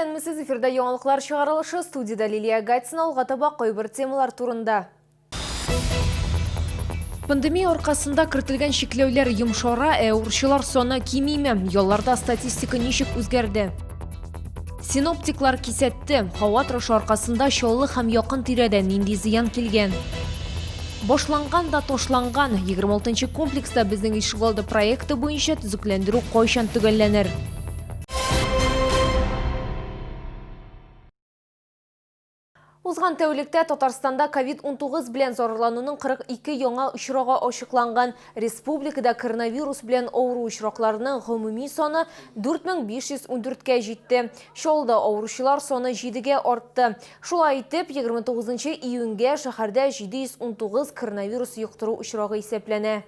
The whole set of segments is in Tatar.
Исәнмесез, эфирда яңалыклар чыгарылышы, студиядә Лилия Гатина, алга таба кайбер темалар турында. Пандемия аркасында кертелгән чикләүләр йомшара, ә авыручылар саны кимиме? Ялларда статистика ничек үзгәрде? Синоптиклар кисәтте, һава торышы аркасында Чаллы һәм якын тирәдә нинди зыян килгән? Башланган да ташланган, 26 нчы комплекста Безнең ишегалды проекты буенча төзекләндерү кайчан төгәлләнер? Узган тәүлектә Татарстанда ковид-19 белән зарарлануның 42 яңа очрагы ачыкланган. Республикада коронавирус белән авыру очракларының гомуми саны 4514 кә җитте. Чаллыда авыручылар саны җидегә артты. Шулай итеп, 29 июньгә шәһәрдә 719 коронавирус йоктыру очрагы исәпләнә.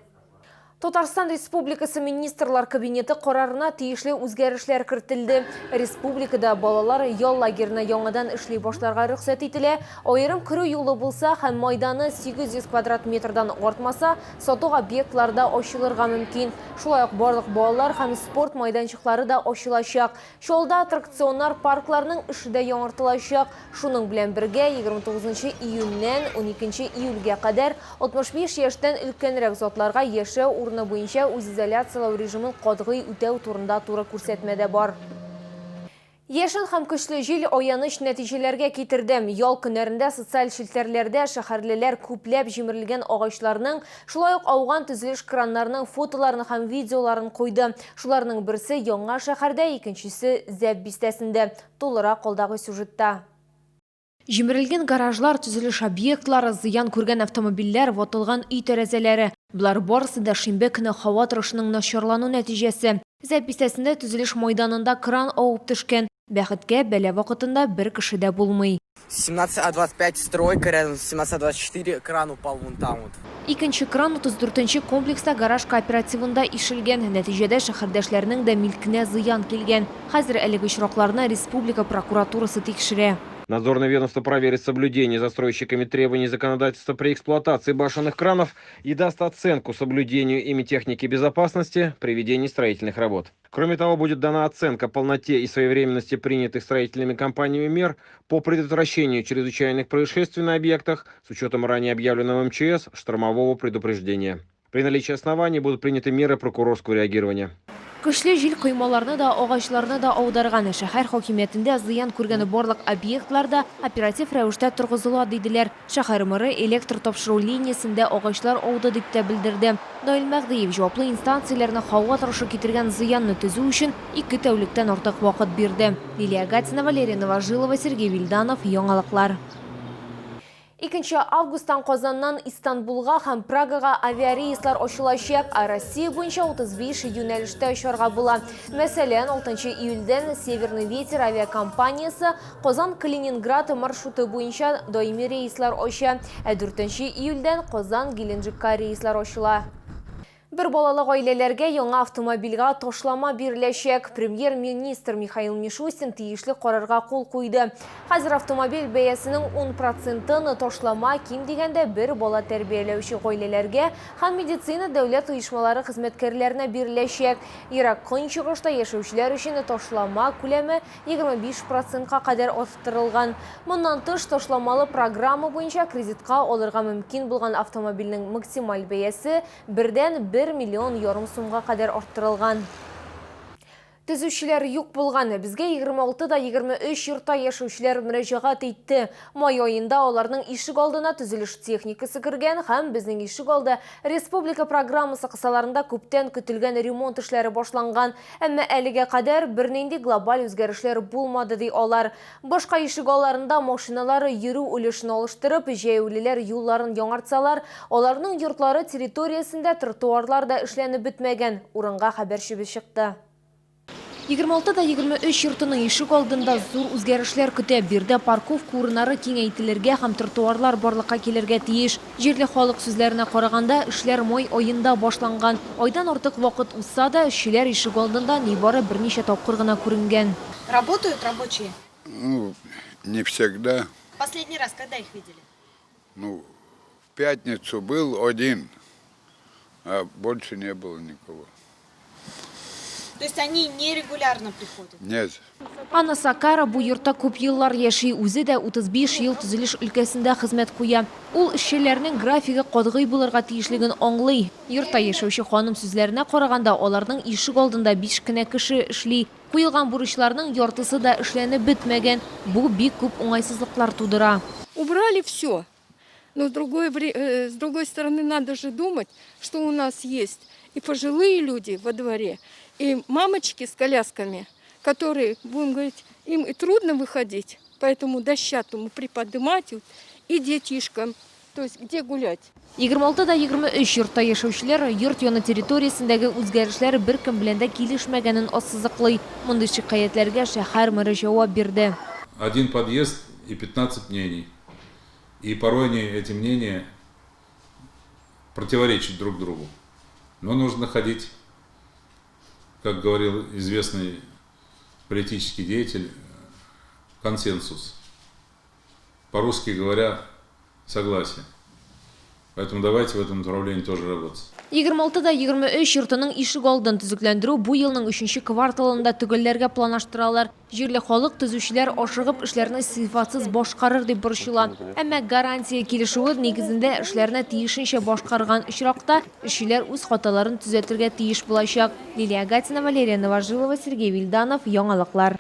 Татарстан Республикасы Министрлар Кабинеты карарына тиешле үзгәрешләр кертелде. Республикада балалар ял лагерена яңадан эшли башларга рөхсәт ителә. Аерым керү юлы булса һәм майданы 800 квадрат метрдан артмаса, сату объектлары да ачылырга мөмкин. Шулай ук барлык балалар һәм спорт майданчыклары да ачылачак. Чаллыда аттракционнар паркларның эше дә яңартылачак. Шуның белән бергә, 29 июньнән 12 июльгә кадәр 65 яшьтән өлкәнрәк затларга яшәү урыны буенча үзизоляцияләү режимын катгый үтәү турында туры күрсәтмә дә бар. Яшен һәм көчле җил аяныч нәтиҗәләргә китерде. Ял көннәрендә социаль челтәрләрдә шәһәрлеләр күпләп җимерелгән агачларның, шулай ук ауган төзелеш краннарының фотоларын һәм видеоларын куйды. Шуларның берсе Яңа шәһәрдә, икенчесе Зәб бистәсендә. Тулырак алдагы сюжетта. Җимерелгән гаражлар, төзелеш объектлары, зыян күргән автомобильләр, ватылган өй тәрәзәләре. Болар барысы да шимбә көне һава торышының начарлану нәтиҗәсе. Зәб бистәсендә төзелеш майданында кран авып төшкән. Бәхеткә, бәла вакытында бер кеше дә булмый. 17А25 стройка рядом с 17А24 кран упал вон там вот. Икенче кран 34 нче комплекста гараж кооперативында ишелгән. Нәтиҗәдә шәһәрдәшләрнең дә милкенә зыян килгән. Хәзер әлеге очракларны республика прокуратурасы тикшерә. Надзорное ведомство проверит соблюдение застройщиками требований законодательства при эксплуатации башенных кранов и даст оценку соблюдению ими техники безопасности при ведении строительных работ. Кроме того, будет дана оценка полноте и своевременности принятых строительными компаниями мер по предотвращению чрезвычайных происшествий на объектах с учетом ранее объявленного МЧС штормового предупреждения. При наличии оснований будут приняты меры прокурорского реагирования. Көчле җил коймаларны да, агачларны да аударган. Шәһәр хакимиятендә зыян күргән барлык объектлар да оператив рәвештә торгызыла, диделәр. Шәһәр мэры электр тапшыру линиясендә агачлар ауды дип тә белдерде. Наил Мәһдиев җаваплы инстанцияләрне һава торышы китергән зыянны төзү өчен ике тәүлектән артык вакыт бирде. Лилия Гатина, Валерия Новожилова, Сергей Вильданов, Яңалыклар. Икенче августтан Казаннан Истанбулга һәм Прагага авиарейслар ачылачак, ә Россия буенча 35 юнәлештә очарга була. Мәсәлән, 6 июльдән Северный ветер авиакомпаниясе Казан-Калининград маршруты буенча даими рейслар ача, ә 4 июльдән Казан-Геленджикка рейслар ачыла. Бер балалы гаиләләргә яңа автомобильгә ташлама биреләчәк. Премьер-министр Михаил Мишустин тиешле карарга кул куйды. Хәзер автомобиль бәясенең 10 процентын ташлама ким дигәндә бер бала тәрбияләүче гаиләләргә һәм медицина дәүләт оешмалары хезмәткәрләренә биреләчәк. Ерак Көнчыгышта яшәүчеләр өчен ташлама күләме 25 процентка кадәр арттырылган. Моннан тыш, ташламалы программа буенча кредитка алырга мөмкин булган автомобильнең максималь бәясе бердән бер миллион ярым сумга кадәр арттырылган. Төзүчеләр юк булган. Безгә 26 да 23 йортта яшәүчеләр мөрәҗәгать итте. Май аенда аларның ишек алдына төзелеш техникасы кергән һәм Безнең ишек алды республика программасы кысаларында күптән көтелгән ремонт эшләре башланган. Әмма әлегә кадәр бернинди глобаль үзгәрешләр булмады, ди алар. Башка ишегалларында машиналар йөрү өлешен алыштырып, җәяүлеләр юлларын яңартсалар, аларның йортлары территориясендә тротуарлар да эшләнеп бетмәгән. Урынга хәбәрчебез чыкты. 26 да 23 йортының ишек алдында зур үзгәрешләр көтә. Биредә парковка урыннары киңәйтелергә һәм тротуарлар барлыкка килергә тиеш. Җирле халык сүзләренә караганда, эшләр май аенда башланган. Айдан артык вакыт узса да, эшчеләр ишегалдында нибары берничә тапкыр гына күренгән. Работают рабочие? Ну, не всегда. Последний раз когда их видели? Ну, в пятницу был один, а больше не было никого. То есть они нерегулярно приходят? Нет. Анна Сакара бу йортта күп еллар яши, үзе дә 35 ел төзелеш өлкәсендә хезмәт куя. Ул эшчеләрнең графигы катгый булырга тиешлеген аңлый. Йортта яшәүче ханым сүзләренә караганда, аларның ишек алдында 5 кенә кеше эшли. Куелган бурычларның яртысы да эшләнеп бетмәгән. Бу бик күп уңайсызлыклар тудыра. Убрали все. Но с другой стороны, надо же думать, что у нас есть и пожилые люди во дворе, и мамочки с колясками, которые, будем говорить, им и трудно выходить, поэтому дощатому приподнимать и детишкам, то есть где гулять. 26 да 23 йортта яшәүчеләр йорт яны территориясендәге үзгәрешләр беркем белән дә килешмәгәнен ассызыклый. Мондый шикаятьләргә шәһәр мэры җавап бирде. Один подъезд и 15 мнений. И порой они, эти мнения противоречат друг другу. Но нужно находить, как говорил известный политический деятель, консенсус. По-русски говоря, согласие. Поэтому давайте в этом направлении тоже работать. 26 да 23 йортының ишек алдын төзекләндерү бу елның 3 кварталында төгәлләргә планлаштыралар. Җирле халык төзүчеләр ашыгып эшләрне сыйфатсыз башкарыр дип борчыла. Әмма гарантия килешүе нигезендә эшләрне тиешенчә башкарган очракта эшчеләр үз хаталарын төзәтергә тиеш булачак. Лилия Гатина, Валерия Новожилова, Сергей Вильданов, Яңалыклар.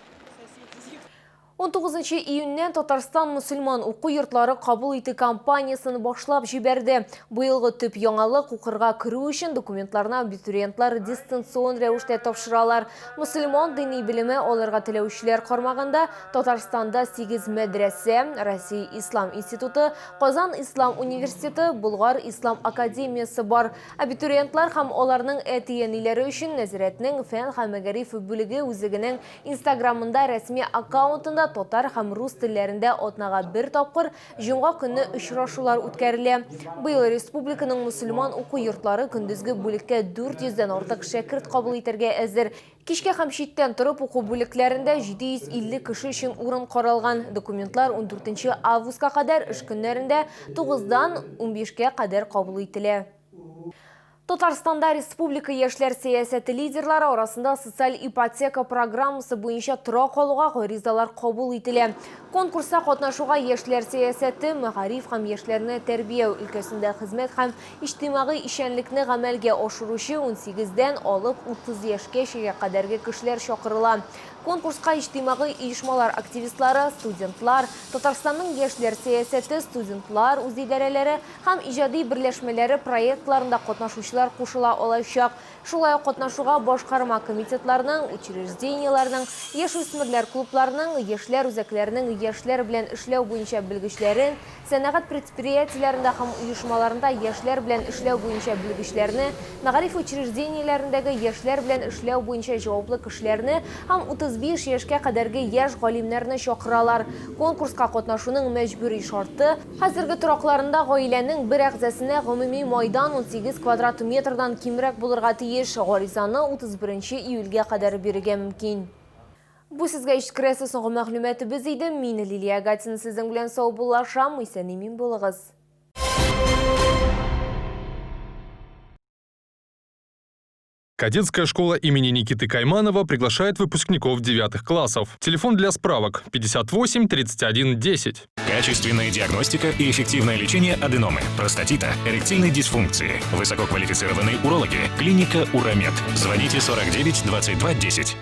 19 июньнән Татарстан мөселман уку йортлары кабул итү кампаниясен башлап җибәрде. Быелгы төп яңалык укырга керү өчен документларны абитуриентлар дистанцион рәвештә тапшыралар. Мөселман дини белеме алырга теләүчеләр кармагында Татарстанда 8 мәдрәсә, Россия Ислам институты, Казан Ислам университеты, Болгар Ислам академиясе бар. Абитуриентлар һәм аларның әти-әниләре өчен нәзарәтнең фән һәм мәгариф бүлеге үзегенең Инстаграмында рәсми аккаунтында татар һәм рус телләрендә атнага бер тапкыр җомга көнне очрашулар үткәрелә. Быел республиканың мөселман уку йортлары көндезге бүлеккә 400дән артык шәкерт кабул итәргә әзер. Кичкә һәм читтән торып уку бүлекләрендә 750 кеше өчен урын каралган. Документлар 14 августка кадәр эш көннәрендә 9-дан 15-кә кадәр кабул ителә. Татарстанда республика яшьләр сәясәте лидерлары арасында социаль ипотека программасы буенча торак алуга гаризалар кабул ителә. Конкурста катнашуга яшьләр сәясәте, мәгариф һәм яшьләрне тәрбия өлкәсендә хезмәт һәм иҗтимагый эшчәнлекне гамәлгә ашыручы 18-дән алып 30 яшькә кадәрге кешеләр чакырыла. Конкурска иҗтимагый оешмалар активистлары, студентлар, Татарстанның яшьләр сәясәте, студентлар үзидарәләре һәм иҗади берләшмәләре проектларында катнашучылар кушыла алачак. Шулай ук катнашуга башкарма комитетларның, учреждениеләрнең, яшүсмерләр клубларының, яшьләр үзәкләренең яшьләр белән эшләү буенча белгечләрен, сәнәгать предприятиеләрендә һәм оешмаларында яшьләр белән эшләү буенча белгечләрне, мәгариф учреждениеләрендәге яшьләр белән эшләү буенча җаваплы кешеләрне һәм 35 яшькә кадәрге яшь галимнәрне чакыралар. Конкурска катнашуның мәҗбүри шарты хәзерге торакларында гаиләнең бер әгъзасына гомуми майдан 18 квадрат метрдан кимрәк булырга тиеш. Гаризаны 31 июльгә кадәр бирергә мөмкин. Бу сезгә ишеткерәсе соңгы мәгълүматыбыз иде. Мин Лилия Гатина сезнең белән саубуллашам. Исән-имин булыгыз. Кадетская школа имени Никиты Кайманова приглашает выпускников 9 классов. Телефон для справок 58 31 10. Качественная диагностика и эффективное лечение аденомы, простатита, эректильной дисфункции. Высококвалифицированные урологи. Клиника Уромед. Звоните 49 22 10.